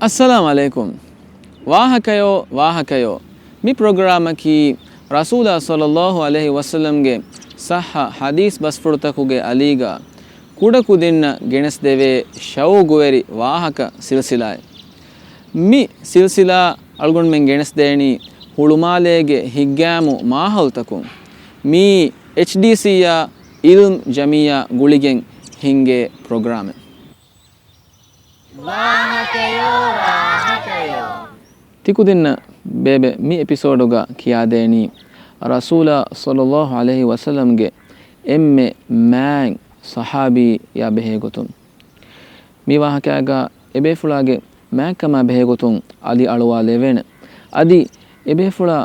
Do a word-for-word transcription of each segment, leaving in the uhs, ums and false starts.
އައްސަލާމު ޢަލައިކުމް. ވާހަކަޔޯ، ވާހަކަޔޯ. މި ޕްރޮގްރާމަކީ ރަސޫލާ ޞައްލައްލާހު ޢަލައިހި ވަސައްލަމްގެ ޞައްޙަ ޙަދީޘް ބަސްފުޅުތަކުގެ އަލީގަ ކުޑަކުދިންނަށް ގެނެސްދެވޭ ޝައުގުވެރި ވާހަކަ ސިލްސިލާއެއް. މި ސިލްސިލާ އަޅުގަނޑުމެން ގެނެސްދޭނީ ހުޅުމާލޭގެ ހިތްގައިމު މާހައުލްތަކުން. މީ އެޗްޑީސީއާ އިލްމް ޖަމިއްޔާ ގުޅިގެން ހިންގޭ ޕްރޮގްރާމެއް. ވާހަކަޔޯ، ވާހަކަޔޯ. ތިކުދިންނަށް ބޭބެ މި އެޕިސޯޑުގަ ކިޔާދޭނީ ރަސޫލާ ޞައްލައްލާހު ޢަލައިހި ވަސައްލަމްގެ އެންމެ މާތް ޞަޙާބީއާ ބެހޭގޮތުން. މި ވާހަކައިގަ އެބޭފުޅާގެ މާތްކަމާ ބެހޭގޮތުން އަލި އަޅުވާލެވޭނެ. އަދި އެބޭފުޅާ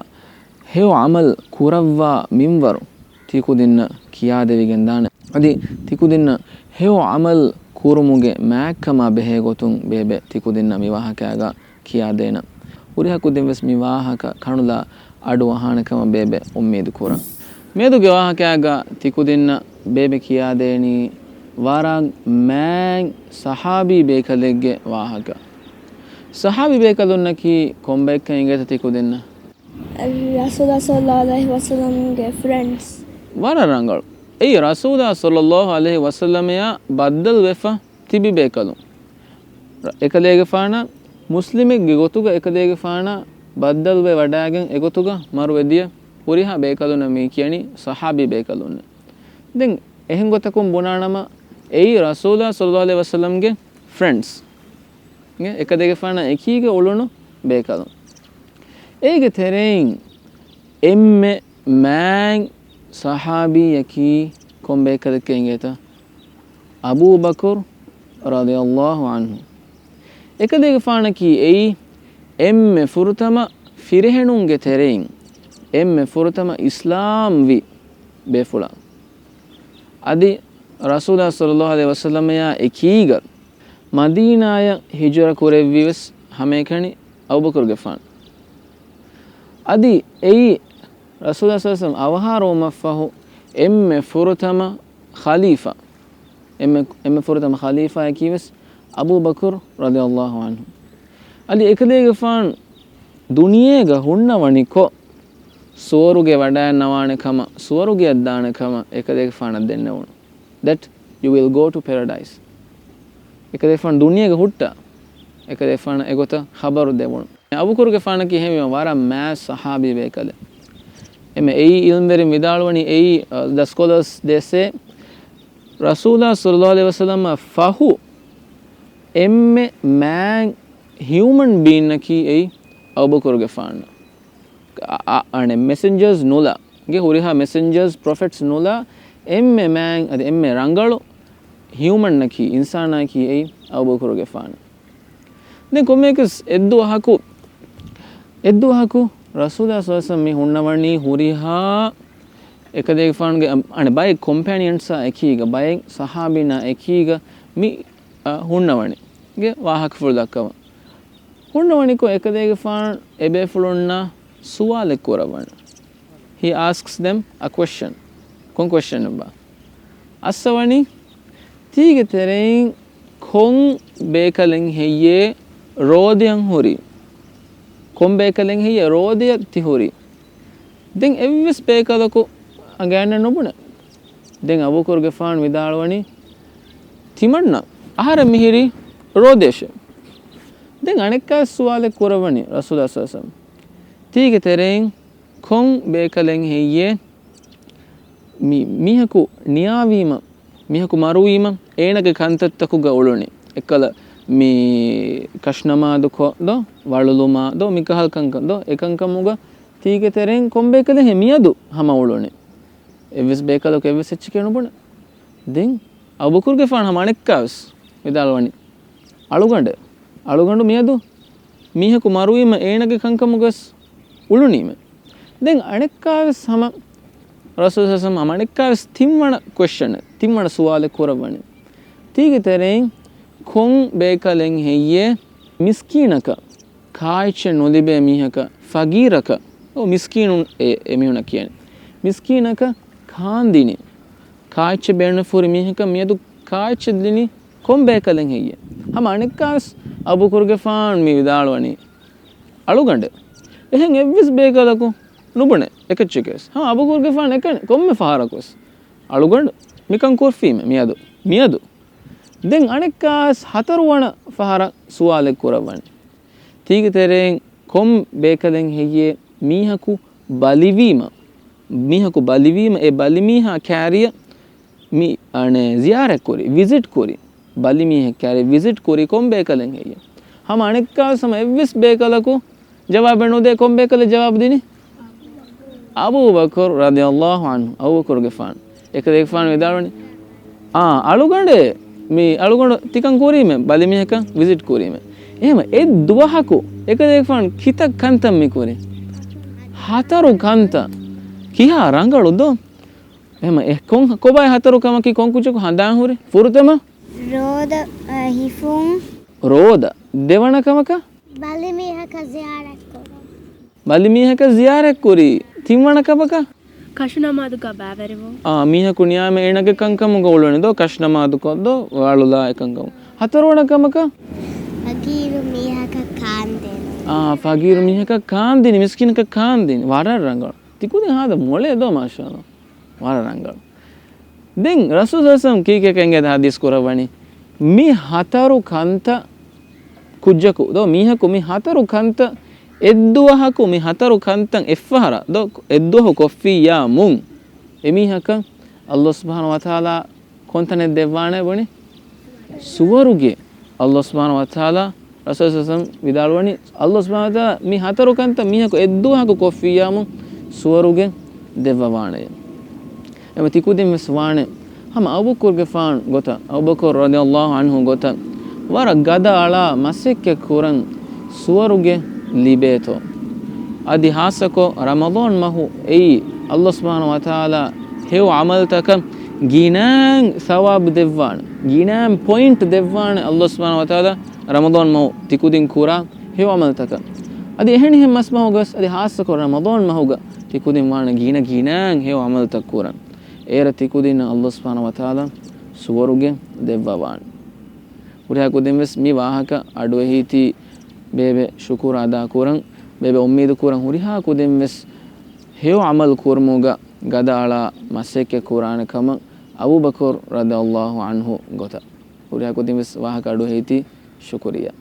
ހެޔޮ ޢަމަލް ކުރައްވާ މިންވަރު ތިކުދިންނަށް ކިޔާދެވިގެންދާނެ. އަދި ތިކުދިންނަށް ހެޔޮ ޢަމަލް ކުރުމުގެ މާތްކަމާ ބެހޭގޮތުން ބޭބެ ތިކުދިންނަށް މި ވާހަކައިގަ ކިޔާދޭނަން. ހުރިހާ ކުދިންވެސް މި ވާހަކަ ކަނުލާ އަޑުއަހާނެ ކަމަށް ބޭބެ އުއްމީދު ކުރަން. މިއަދުގެ ވާހަކައިގަ ތިކުދިންނަށް ބޭބެ ކިޔާދޭނީ ވަރަށް މާތް ޞަޙާބީ ބޭކަލެއްގެ ވާހަކަ. ޞަޙާބީ ބޭކަލުންނަކީ ކޮންބައެއްކަން އެނގޭތަ ތިކުދިންނަށް؟ ރަސޫލާ ޞައްލައްލާހު ޢަލައިހި ވަސައްލަމްގެ ފްރެންޑްސް. ވަރަށް ރަނގަޅު. އެއީ ރަސޫލާ ޞައްލައްލާހު ޢަލައިހި ވަސައްލަމައާ ބައްދަލުވެފަ ތިބި ބޭކަލުން. ރ-، އެކަލޭގެފާނަށް މުސްލިމެއްގެ ގޮތުގަ އެކަލޭގެފާނަށް ބައްދަލުވެ ވަޑައިގެން އެގޮތުގަ މަރުވެދިޔަ ހުރިހާ ބޭކަލުންނަށް މި ކިޔަނީ ޞަޙާބީ ބޭކަލުންނޭ. ދެން އެހެން ގޮތަކުން ބުނާނަމަ، އެއީ ރަސޫލާ ޞައްލައްލާހު ޢަލައިހި ވަސައްލަމްގެ ފްރެންޑްސް. އެކަލޭގެފާނާ އެކީގަ އުޅުނު ބޭކަލުން. އޭގެ ތެރެއިން އެންމެ މާތް ޞަޙާބީއަކީ ކޮން ބޭކަލެއްކަން އެނގޭތަ؟ އަބޫބަކުރު ރަޟިޔައްލާހު ޢަންހު. އެކަލޭގެފާނަކީ އެއީ އެންމެ ފުރަތަމަ ފިރިހެނުންގެ ތެރެއިން އެންމެ ފުރަތަމަ އިސްލާމްވި ބޭފުޅާ. އަދި ރަސޫލާ ޞައްލައްލާހު ޢަލައިހި ވަސައްލަމައާ އެކީގަ މަދީނާޔަށް ހިޖުރަ ކުރެއްވި ވެސް ހަމައެކަނި އަބޫބަކުރުގެފާނު. އަދި އެއީ ރަސޫލާ ޞައްލައްލާހު ޢަލައިހި ވަސައްލަމް އަވަހާރަވުމަށްފަހު އެންމެ ފުރަތަމަ ޚަލީފާ، އެންމެ، އެންމެ ފުރަތަމަ ޚަލީފާއަކީ ވެސް އަބޫބަކުރު ރަޟިޔައްލާހު ޢަންހު. އަދި އެކަލޭގެފާނު ދުނިޔޭގަ ހުންނަވަނިކޮށް، ސުވަރުގެ ވަޑައިންނަވާނެ ކަމަށް، ސުވަރުގެއަށް ދާނެ ކަމަށް އެކަލޭގެފާނަށް ދެންނެވުނު. That you will go to paradise. އެކަލޭގެފާނު ދުނިޔޭގަ ހުއްޓާ، އެކަލޭގެފާނަށް އެގޮތަށް ޚަބަރު ދެވުނު. އަބޫބަކުރުގެފާނަކީ ހެންވީމަ ވަރަށް މާތް ޞަޙާބީ ބޭކަލެއް. އެމެ އެއީ އިލްމްވެރިން ވިދާޅުވަނީ އެއީ، އަ، the scholars they say، ރަސޫލާ ޞައްލައްލާހު ޢަލައިހި ވަސައްލަމަށް ފަހު އެންމެ މާތް ހިއުމަން ބީންއަކީ އެއީ އަބޫބަކުރުގެފާނު. އަ-، އަ-، އަނެއް މެސެންޖަރސް ނުލާ، ގެ ހުރިހާ މެސެންޖަރސް، ޕްރޮފެޓްސް ނުލާ އެންމެ މާތް އަދި އެންމެ ރަނގަޅު ހިއުމަންއަކީ، އިންސާނާއަކީ އެއީ އަބޫބަކުރުގެފާނު. ދެން ކޮންމެއަކަސް އެއްދުވަހަކު، އެއްދުވަހަކު ރަސޫލާ ޞައްލައްލާހު ޢަލައިހި ވަސައްލަމް މި ހުންނަވަނީ ހުރިހާ އެކަލޭގެފާނުގެ އަ-، އަނެއް ބައެއް ކޮމްޕެނިއަންސްއާ އެކީގަ، ބައެއް ޞަޙާބީންނާ އެކީގަ މި، އަ، ހުންނަވަނީ. ގެ ވާހަކަފުޅު ދައްކަވަން. ހުންނަވަނިކޮށް އެކަލޭގެފާނު އެބޭފުޅުންނާ ސުވާލެއް ކުރައްވަން. He asks them a question. ކޮން ކޮއެސްޗަނެއްބާ؟ އައްސަވަނީ، ތީގެ ތެރެއިން ކޮން ބޭކަލެއް ހެއްޔޭ ރޯދަޔަށް ހުރީ؟ ކޮން ބޭކަލެއް ހެއްޔޭ ރޯދަޔަށް ތި ހުރީ؟ ދެން އެއްވެސް ބޭކަލަކު އަނގައިންނަށް ނުބުނެ. ދެން އަބޫބަކުރުގެފާނު ވިދާޅުވަނީ، ތިމަންނަ އަހަރެން މިހިރީ ރޯދަޔަށޭ. ދެން އަނެއްކާވެސް ސުވާލެއް ކުރައްވަނީ ރަސޫލާ ޞައްލައްލާހު ޢަލައިހި ވަސައްލަމް. ތީގެ ތެރެއިން ކޮން ބޭކަލެއް ހެއްޔޭ މި-، މީހަކު ނިޔާވީމަ، މީހަކު މަރުވީމަ އޭނަގެ ކަންތައްތަކުގަ އުޅުނީ. އެއްކަލަ މި ކަށުނަމާދުކޮށް ދޯ، ވަޅުލުމާ ދޯ، މިކަހަލަ ކަންކަން ދޯ، އެކަންކަމުގަ ތީގެ ތެރެއިން ކޮން ބޭކަލެއް ހޭ މިއަދު ހަމަ އުޅުނީ؟ އެއްވެސް ބޭކަލަކު އެއްވެސް އެއްޗެކޭ ނުބުނެ. ދެން އަބޫބަކުރުގެފާނު ހަމަ އަނެއްކާވެސް ވިދާޅުވަނީ، އަޅުގަނޑެއް، އަޅުގަނޑު މިއަދު މީހަކު މަރުވީމަ އޭނަގެ ކަންކަމުގަވެސް އުޅުނީމެ. ދެން އަނެއްކާވެސް ހަމަ ރަސޫލު ޞައްލައްލާހު ޢަލައިހި ވަސައްލަމަ އަނެއްކާވެސް ތިންވަނަ ކޮއެސްޗަނެއް، ތިންވަނަ ސުވާލެއް ކުރައްވަނީ. ތީގެ ތެރެއިން ކޮން ބޭކަލެއް ހެއްޔޭ މިސްކީނަކަށް ކާއެއްޗެއް ނުލިބޭ މީހަކަށް، ފަގީރަކަށް، އޯ މިސްކީނުން އެ، އެމީހުންނަށް ކިޔަނީ. މިސްކީނަކަށް ކާންދިނީ، ކާއެއްޗެއް ބޭނުންފުރި މީހަކަށް މިއަދު ކާއެއްޗެއް ދިނީ ކޮން ބޭކަލެއް ހެއްޔޭ؟ ހަމަ އަނެއްކާވެސް އަބޫބަކުރުގެފާނު މި ވިދާޅުވަނީ އަޅުގަނޑެއް. އެހެން އެއްވެސް ބޭކަލަކު ނުބުނެ އެކައްޗެކެވެސް. ހަމަ އަބޫބަކުރުގެފާނު އެކަނި ކޮންމެ ފަހަރަކުވެސް އަޅުގަނޑު މިކަން ކޮށްފީމެ މިއަދު. މިއަދު. ދެން އަނެއްކާވެސް ހަތަރުވަނަ ފަހަރަށް ސުވާލެއް ކުރައްވަނީ. ތީގެ ތެރެއިން ކޮން ބޭކަލެއް ހެއްޔޭ މީހަކު ބަލިވީމަ، މީހަކު ބަލިވީމަ އެ ބަލިމީހާ ކާރިޔަށް މި، އަނެ، ޒިޔާރަތް ކުރި، ވިޒިޓް ކުރި، ބަލިމީހެއް ކާރި ވިޒިޓް ކުރި ކޮން ބޭކަލެއް ހެއްޔޭ؟ ހަމަ އަނެއްކާވެސް ހަމަ އެއްވެސް ބޭކަލަކު ޖަވާބެއް ނުދޭ. ކޮން ބޭކަލެއް ޖަވާބު ދިނީ؟ އަބޫބަކުރު ރަޟިޔަﷲ ޢަންހު، އަބޫބަކުރުގެފާނު. އެކަލޭގެފާނު ވިދާޅުވަނީ، އާ، އަޅުގަނޑޭ، މި އަޅުގަނޑު ތިކަން ކުރީމެ، ބަލިމީހަކަށް ވިޒިޓް ކުރީމެ. އެހެމަ އެއް ދުވަހަކު އެކަލޭގެފާނު ކިތައް ކަންތައް މި ކުރީ؟ ހަތަރު ކަންތައް. ކިހާ ރަނގަޅު ދޯ؟ އެހެމަ އެ ކޮން، ކޮބާ ހަތަރު ކަމަކީ ކޮން ކުއްޖަކު ހަނދާން ހުރި؟ ފުރަތަމަ ރޯދަ، އަ، ހިފުން. ރޯދަ. ދެވަނަ ކަމަކަށް؟ ބަލިމީހަކަށް ޒިޔާރަތް ކުރުން. ބަލިމީހަކަށް ޒިޔާރަތް ކުރީ. ތިންވަނަ ކަމަކަށް؟ ކަށު ނަމާދުގަ ބައިވެރިވުން. އާ، މީހަކު ނިޔާމެ އޭނަގެ ކަންކަމުގަ އުޅުނި ދޯ، ކަށު ނަމާދު ކޮށްދޯ، ވަޅުލާ އެކަންކަމު. ހަތަރުވަނަ ކަމަކަށް؟ ފަގީރު މީހަކަށް ކާންދޭނު. އާ، ފަގީރު މީހަކަށް ކާންދިނި، މިސްކިނަކަށް ކާންދިނި. ވަރަށް ރަނގަޅު. ތިކުދިން ހާދަ މޮޅޭ ދޯ، މާޝާﷲ. ވަރަށް ރަނގަޅު. ދެން ރަސޫލު ޞައްލަﷲު ޢަލައިހި ވަސައްލަމަ ކީކޭ ކަންގެ ޙަދީޘް ކުރައްވަނީ؟ މި ހަތަރު ކަންތައް ކުއްޖަކު ދޯ، މީހަކު މި ހަތަރު ކަންތައް އެއްދުވަހަކު، މި ހަތަރު ކަންތައް އެއްފަހަރަށް ދޯ، އެއްދުވަހު ކޮށްފިއްޔާމުން، އެމީހަކަށް ﷲ ސުބްޙާނަހޫ ވަތަޢާލާ ކޮންތަނެއް ދެއްވާނެ ބުނި؟ ސުވަރުގެ. ﷲ ސުބްޙާނަހޫ ވަތަޢާލާ، ރަސޫލު ޞައްލަﷲު ޢަލައިހި ވަސައްލަމަ ވިދާޅުވަނީ، ﷲ ސުބްޙާނަހޫ ވަތަޢާލާ މި ހަތަރު ކަންތައް މީހަކު އެއްދުވަހަކު ކޮށްފިއްޔާމު ސުވަރުގެ ދެއްވަވާނެ. އެމަ ތިކުދިން ވެސް ވާނެ ހަމަ އަބޫބަކުރުގެފާނު ގޮތަށް، އަބޫބަކުރު ރަޟިޔަﷲު ޢަންހު ގޮތަށް ވަރަށް ގަދަ އަޅާ މަސައްކަތް ކުރަން ސުވަރުގެ ލިބޭތޯ. އަދި ހާއްސަކޮށް ރަމަޟާން މަހު އެއީ ﷲ ސުބްޙާނަހޫ ވަތަޢާލާ ހެޔޮ ޢަމަލުތަކަށް ގިނައިން ސަވާބު ދެއްވާނެ، ގިނައިން ޕޮއިންޓް ދެއްވާނެ ﷲ ސުބްޙާނަހޫ ވަތަޢާލާ ރަމަޟާން މަހު ތިކުދިން ކުރާ ހެޔޮ ޢަމަލުތަކަށް. އަދި އެހެނިހެން މަސް މަހުގަވެސް އަދި ހާއްސަކޮށް ރަމަޟާން މަހުގަ ތިކުދިން ވާނެ ގިނަ ގިނައިން ހެޔޮ ޢަމަލުތައް ކުރަން. އޭރަށް ތިކުދިންނަށް ﷲ ސުބްޙާނަހޫ ވަތަޢާލާ ސުވަރުގެ ދެއްވަވާނެ. ހުރިހާ ކުދިން ވެސް މި ވާހަކަ އަޑުއެހީތީ ބޭބެ ޝުކުރު އަދާ ކުރަން، ބޭބެ އުއްމީދު ކުރަން ހުރިހާ ކުދިން ވެސް ހެޔޮ ޢަމަލު ކުރުމުގަ ގަދަ އަޅާ މަސައްކަތް ކުރާނެ ކަމަށް އަބޫބަކުރު ރަޟިޔަﷲު ޢަންހު ގޮތަށް. ހުރިހާ ކުދިން ވެސް ވާހަކަ އަޑުއެހީތީ. ޝުކުރިއްޔާ.